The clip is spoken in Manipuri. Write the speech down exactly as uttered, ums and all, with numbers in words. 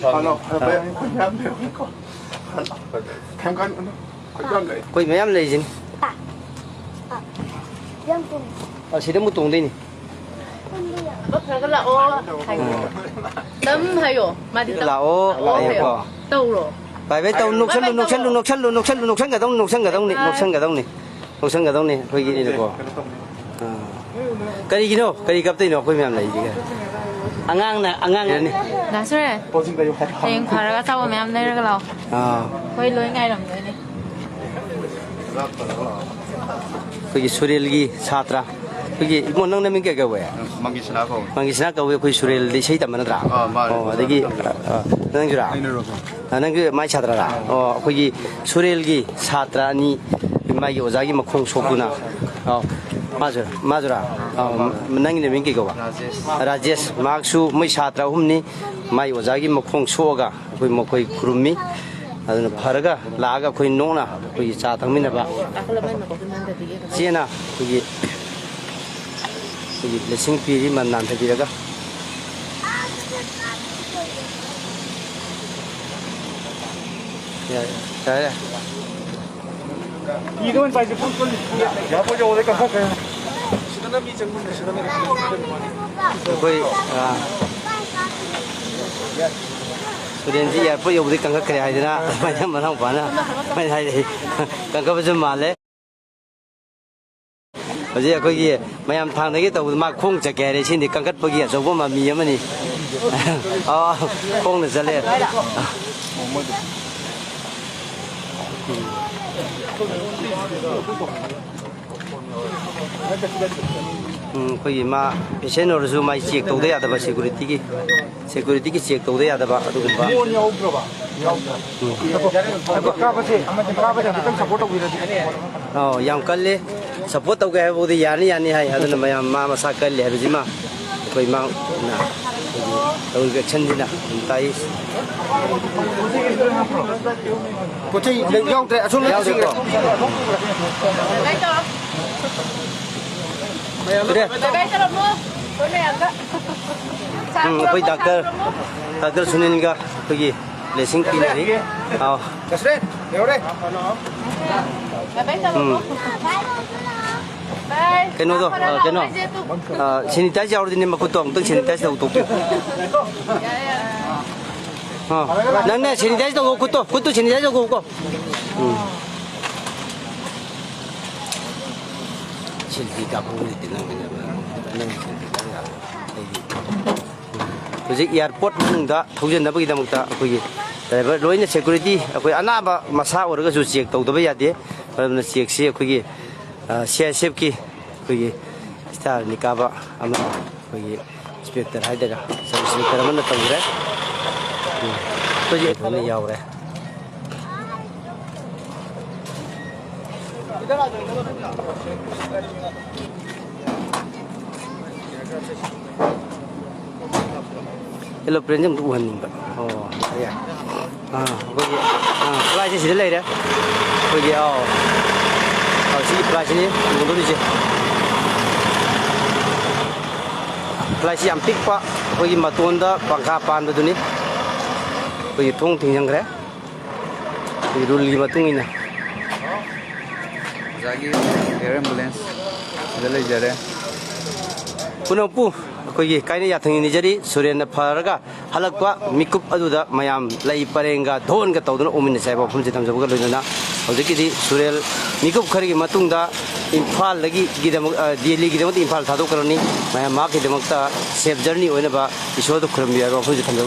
ꯍꯜꯂꯣ, ꯍꯜꯂꯣ, ꯑꯩꯈꯣꯏ ꯃꯌꯥꯝ ꯂꯩꯔꯤꯀꯣ꯫ ꯍꯜꯂꯣ, ꯀꯩꯝ ꯈꯟꯒꯅꯨ, ꯑꯩꯈꯣꯏ ꯌꯥꯝ ꯂꯩ꯫ ꯑꯩꯈꯣꯏ ꯃꯌꯥꯝ ꯂꯩꯁꯤꯅꯤ꯫ ꯄꯥ꯫ ꯄꯥ꯫ ꯌꯥꯝ ꯀꯨꯝ꯫ ꯑꯁꯤꯗ ꯑꯃꯨꯛ ꯇꯣꯡꯗꯣꯏꯅꯤ꯫ ꯀꯨꯝꯕ ꯌꯥꯝ꯫ ꯈꯔꯒ ꯂꯥꯛꯑꯣ ꯍꯥꯏꯌꯣ꯫ ꯎꯝ꯫ ꯇꯝ ꯍꯥꯏꯌꯣ꯫ ꯃꯥꯗꯤ ꯇꯝ꯫ ꯂꯥꯛꯑꯣ ꯂꯥꯛꯑꯣ ꯍꯥꯏꯌꯣ꯫ ꯍꯥꯏꯌꯣꯀꯣ꯫ ꯇꯧꯔꯣ꯫ ꯚꯥꯏ, ꯚꯥꯏ, ꯇꯧ, ꯅꯣꯛꯁꯜꯂꯨ, ꯚꯥꯏ, ꯚꯥꯏ, ꯅꯣꯛꯁꯜꯂꯨ, ꯇꯧꯔꯣ꯫ ꯅꯣꯛꯁꯜꯂꯨ, ꯅꯣꯛꯁꯜꯂꯨ, ꯅꯣꯛꯁꯟꯒꯗꯧꯅꯤ, ꯅꯣꯛꯁꯟꯒꯗꯧꯅꯤ, ꯅꯣꯛꯁꯟꯒꯗꯧꯅꯤ꯫ ꯂꯧꯁꯟꯒꯗꯧꯅꯤꯀꯣ, ꯑꯩꯈꯣꯏꯒꯤꯅꯤꯅꯀꯣ꯫ ꯑꯥ꯫ ꯀꯔꯤꯒꯤꯅꯣ? ꯀꯔꯤ ꯀꯞꯇꯣꯏꯅꯣ? ꯑꯩꯈꯣꯏ ꯃꯌꯥꯝ ꯂꯩꯔꯤꯁꯤꯒ꯫ ꯑꯉꯥꯡꯅ, ꯑꯉꯥꯡꯅꯅꯤ꯫ ꯗꯥ ꯁꯨꯔꯦꯟ, ꯍꯌꯦꯡ ꯐꯔꯒ ꯑꯆꯥꯄꯣꯠ ꯃꯌꯥꯝ ꯂꯩꯔꯒ ꯂꯥꯛꯑꯣ꯫ ꯑꯥ꯫ ꯑꯩꯈꯣꯏ ꯂꯣꯏ ꯉꯥꯏꯔꯝꯗꯣꯏꯅꯦ꯫ ꯑꯩꯈꯣꯏꯒꯤ ꯁꯨꯔꯦꯜꯒꯤ ꯁꯥꯇ꯭ꯔ꯫ ꯑꯩꯈꯣꯏꯒꯤ, ꯏꯕꯨꯡꯉꯣ, ꯅꯪ ꯅꯃꯤꯡ ꯀꯩ ꯀꯧꯋꯦ? ꯃꯪꯒꯤꯁꯅꯥ ꯀꯧꯋꯦ꯫ ꯃꯪꯒꯤꯁꯅꯥ ꯀꯧꯋꯦ, ꯑꯩꯈꯣꯏ ꯁꯨꯔꯦꯜꯗ ꯏꯁꯩ ꯇꯝꯕ ꯅꯠꯇ꯭ꯔꯥ? ꯑꯥ, ꯃꯥꯅꯦ꯫ ꯑꯣ, ꯑꯗꯒꯤ, ꯑꯥ, ꯑꯥ, ꯅꯪꯁꯨꯔꯥ? ꯑꯩꯅ ꯔꯣꯕꯣ꯫ ꯑ, ꯅꯪꯒꯤ ꯃꯥꯏ ꯁꯥꯇ꯭ꯔꯔꯥ? ꯑꯣ, ꯑꯩꯈꯣꯏꯒꯤ ꯁꯨꯔꯦꯜꯒꯤ ꯁꯥꯇ꯭ꯔ ꯑꯅꯤ, ꯃꯥꯒꯤ ꯑꯣꯖꯥꯒꯤ ꯃꯈꯣꯡ ꯁꯣꯛꯇꯨꯅ, ꯑ, ꯃꯥꯁꯨ, ꯃꯥꯁꯨꯔꯥ? ꯑ, ꯅꯪꯒꯤ ꯅꯃꯤꯡ ꯀꯩ ꯀꯧꯕ? ꯔꯥꯖꯦꯁ꯫ ꯔꯥꯖꯦꯁ꯫ ꯃꯍꯥꯛꯁꯨ ꯃꯣꯏ ꯁꯥꯇ꯭ꯔ ꯑꯍꯨꯝꯅꯤ, ꯃꯥꯒꯤ ꯑꯣꯖꯥꯒꯤ ꯃꯈꯣꯡ ꯁꯣꯛꯑꯒ ꯑꯩꯈꯣꯏ ꯃꯈꯣꯏ ꯈꯨꯔꯨꯝꯃꯤ꯫ ꯑꯗꯨꯅ ꯐꯔꯒ ꯂꯥꯛꯑꯒ ꯑꯩꯈꯣꯏ ꯅꯣꯛꯅ ꯑꯩꯈꯣꯏꯒꯤ ꯆꯥ ꯊꯛꯃꯤꯟꯅꯕ꯫ ꯆꯦꯅ ꯑꯩꯈꯣꯏꯒꯤ ꯑꯩꯈꯣꯏꯒꯤ blessing ꯄꯤꯔꯤ, ꯃꯟ ꯅꯥꯟꯊꯕꯤꯔꯒ꯫ ꯌꯥꯔꯦ, ꯌꯥꯔꯦ꯫ ꯐꯤꯗ ꯑꯣꯏꯅ ꯄꯥꯏꯁꯦ, ꯄꯨꯟ ꯄꯨꯟ꯫ ꯌꯥꯄꯣꯠ ꯌꯧꯕꯗꯩ ꯀꯛꯊꯠꯈ꯭ꯔꯦ꯫ ꯑꯩꯈꯣꯏ, ꯑꯥ, ꯁꯨꯔꯦꯟꯁꯤ airport ꯌꯧꯕꯗꯩ ꯀꯪꯈꯠꯈ꯭ꯔꯦ ꯍꯥꯏꯗꯅ ꯑꯗꯨꯃꯥꯏꯅ ꯃꯅꯥꯎꯄꯥꯅ ꯑꯗꯨꯃꯥꯏꯅ ꯍꯥꯏꯔꯛꯏ꯫ ꯀꯪꯈꯠꯄꯁꯨ ꯃꯥꯜꯂꯦ꯫ ꯍꯧꯖꯤꯛ ꯑꯩꯈꯣꯏꯒꯤ ꯃꯌꯥꯝ ꯊꯥꯡꯗꯒꯤ ꯇꯧꯕꯗ ꯃꯥ ꯈꯣꯡ ꯆꯠꯀꯦ ꯍꯥꯏꯔꯦ꯫ ꯁꯤꯗꯤ ꯀꯟꯈꯠꯄꯒꯤ ꯑꯆꯧꯕ ꯃꯃꯤ ꯑꯃꯅꯤ꯫ ꯑꯥ, ꯈꯣꯡꯅ ꯆꯠꯂꯦ꯫ ꯎꯝ, ꯑꯩꯈꯣꯏꯒꯤ ꯃꯥ patient ꯑꯣꯏꯔꯁꯨ ꯃꯥꯏ check ꯇꯧꯗ ꯌꯥꯗꯕ securityꯒꯤ꯫ Securityꯒꯤ check ꯇꯧꯗ ꯌꯥꯗꯕ ꯑꯗꯨꯒꯨꯝꯕ꯫ ꯃꯣꯟ ꯌꯥꯎꯗ꯭ꯔꯕ? ꯌꯥꯎꯗ꯭ꯔꯕ? ꯎꯝ꯫ ꯀꯥꯕꯁꯦ, ꯀꯥꯕꯁꯦ ꯍꯥꯏꯐꯦꯠꯇꯪ support ꯇꯧꯕꯤꯔꯗꯤ꯫ ꯑꯧ, ꯌꯥꯝ ꯀꯜꯂꯦ꯫ Support ꯇꯧꯒꯦ ꯍꯥꯏꯕꯕꯨꯗꯤ ꯌꯥꯅꯤ, ꯌꯥꯅꯤ ꯍꯥꯏ꯫ ꯑꯗꯨꯅ ꯃꯌꯥꯝ ꯃꯥ ꯃꯁꯥ ꯀꯜꯂꯤ ꯍꯥꯏꯕꯁꯤꯃ ꯑꯩꯈꯣꯏ ꯃꯥꯅ ꯑꯩꯈꯣꯏꯒꯤ ꯇꯧꯔꯤꯕ actionꯁꯤꯅ ꯑꯗꯨꯝ ꯇꯥꯛꯏ꯫ ꯄꯣꯠ ꯆꯩ ꯌꯥꯎꯗ꯭ꯔꯦ, ꯑꯁꯣꯝꯗ ꯌꯥꯎꯗꯦꯀꯣ? ꯁꯨꯔꯦ꯫ ꯕꯥꯏ ꯕꯥꯏ ꯇꯧꯔꯝꯃꯣ꯫ ꯎꯝ, ꯑꯩꯈꯣꯏ ꯗꯥꯛꯇꯔ, ꯗꯥꯛꯇꯔ ꯁꯨꯅꯤꯜꯒ ꯑꯩꯈꯣꯏꯒꯤ blessing ꯄꯤꯅꯔꯤ꯫ ꯑꯥꯎ꯫ ꯎꯝ꯫ ꯀꯩꯅꯣꯗꯣ, ꯑ, ꯀꯩꯅꯣ, ꯑ, sanitize ꯌꯥꯎꯔꯗꯤꯅꯦ, ꯃꯈꯨꯠꯇꯣ ꯑꯃꯨꯛꯇꯪ sanitize ꯇꯧꯊꯣꯛꯄꯤꯌꯨ꯫ ꯑ, ꯅꯪꯅ sanitize ꯇꯧꯊꯣꯛ, ꯈꯨꯠꯇꯣ, ꯈꯨꯠꯇꯣ sanitize ꯇꯧꯊꯣꯛꯎꯀꯣ꯫ ꯎꯝ꯫ Selfie ꯀꯥꯞꯍꯧꯔꯤꯗꯤ ꯅꯪꯒꯤꯅꯦꯕ꯫ ꯅꯪ selfie ꯀꯥꯞ ꯌꯥꯔꯣꯏ꯫ ꯑꯩꯗꯤ ꯍꯧꯖꯤꯛ airport ꯃꯅꯨꯡꯗ ꯊꯧꯖꯤꯟꯅꯕꯒꯤꯗꯃꯛꯇ ꯑꯩꯈꯣꯏꯒꯤ driver ꯂꯣꯏꯅ security, ꯑꯩꯈꯣꯏ ꯑꯅꯥꯕ ꯃꯁꯥ ꯑꯣꯏꯔꯒꯁꯨ check ꯇꯧꯗꯕ ꯌꯥꯗꯦ꯫ ꯃꯔꯝꯅ checkꯁꯤ ꯑꯩꯈꯣꯏꯒꯤ, ꯑ, CISFꯀꯤ ꯑꯩꯈꯣꯏꯒꯤ star ꯅꯤꯀꯥꯕ ꯑꯃꯅ ꯑꯩꯈꯣꯏꯒꯤ inspector ꯍꯥꯏꯗꯣꯏꯔꯥ, sub inspector ꯑꯃꯅ ꯇꯧꯈ꯭ꯔꯦ꯫ ꯎꯝ꯫ ꯑꯩꯈꯣꯏꯁꯦ ꯂꯣꯏꯅ ꯌꯥꯎꯔꯦ꯫ Aeroplanꯁꯦ ꯑꯝꯇ ꯎꯍꯟꯅꯤꯡꯕ꯫ ꯑꯣ, ꯌꯥꯏ꯫ ꯑꯥ, ꯑꯩꯈꯣꯏꯒꯤ, ꯑꯥ, flightꯁꯦ ꯁꯤꯗ ꯂꯩꯔꯦ꯫ ꯑꯩꯈꯣꯏꯒꯤ, ꯑꯥꯎ꯫ ꯑꯥꯎ, ꯁꯤꯒꯤ flightꯁꯤꯅꯤ ꯇꯣꯡꯗꯧꯔꯤꯁꯦ꯫ Flightꯁꯤ ꯌꯥꯝ ꯄꯤꯛꯄ, ꯑꯩꯈꯣꯏꯒꯤ ꯃꯇꯣꯟꯗ ꯄꯪꯈꯥ ꯄꯥꯟꯕꯗꯨꯅꯤ꯫ ꯑꯩꯈꯣꯏꯒꯤ ꯊꯣꯡ ꯊꯤꯡꯖꯤꯟꯈ꯭ꯔꯦ꯫ ꯑꯩꯈꯣꯏꯒꯤ ruleꯒꯤ ꯃꯇꯨꯡ ꯏꯟꯅ꯫ ꯑꯣꯖꯥꯒꯤ air ambulance ꯁꯤꯗ ꯂꯩꯖꯔꯦ꯫ ꯄꯨꯝꯅꯃꯛꯄꯨ ꯑꯩꯈꯣꯏꯒꯤ ꯀꯥꯏꯅ ꯌꯥꯊꯪ ꯅꯤꯖꯔꯤ꯫ ꯁꯨꯔꯦꯟꯅ ꯐꯔꯒ ꯍꯜꯂꯛꯄ ꯃꯤꯀꯨꯞ ꯑꯗꯨꯗ ꯃꯌꯥꯝ ꯂꯩ ꯄꯔꯦꯡꯒ ꯙꯣꯟꯒ ꯇꯧꯗꯨꯅ ꯎꯃꯤꯟꯅꯁꯦ ꯍꯥꯏꯕ ꯋꯥꯐꯝꯁꯤ ꯊꯝꯖꯕꯒ ꯂꯣꯏꯅꯅ, ꯍꯧꯖꯤꯛꯀꯤꯗꯤ ꯁꯨꯔꯦꯜ ꯃꯤꯀꯨꯞ ꯈꯔꯒꯤ ꯃꯇꯨꯡꯗ ꯏꯝꯐꯥꯜꯗꯒꯤ, ꯒꯤꯗꯃꯛ, ꯑ, ꯗꯦꯜꯂꯤꯒꯤꯗꯃꯛꯇ ꯏꯝꯐꯥꯜ ꯊꯥꯗꯣꯛꯈ꯭ꯔꯅꯤ꯫ ꯃꯌꯥꯝ ꯃꯍꯥꯛꯀꯤꯗꯃꯛꯇ safe journey ꯑꯣꯏꯅꯕ ꯏꯁꯣꯔꯗ ꯈꯨꯔꯨꯝꯕꯤꯌꯨ ꯍꯥꯏꯕ ꯋꯥꯐꯝꯁꯤ ꯊꯝꯖꯕ꯫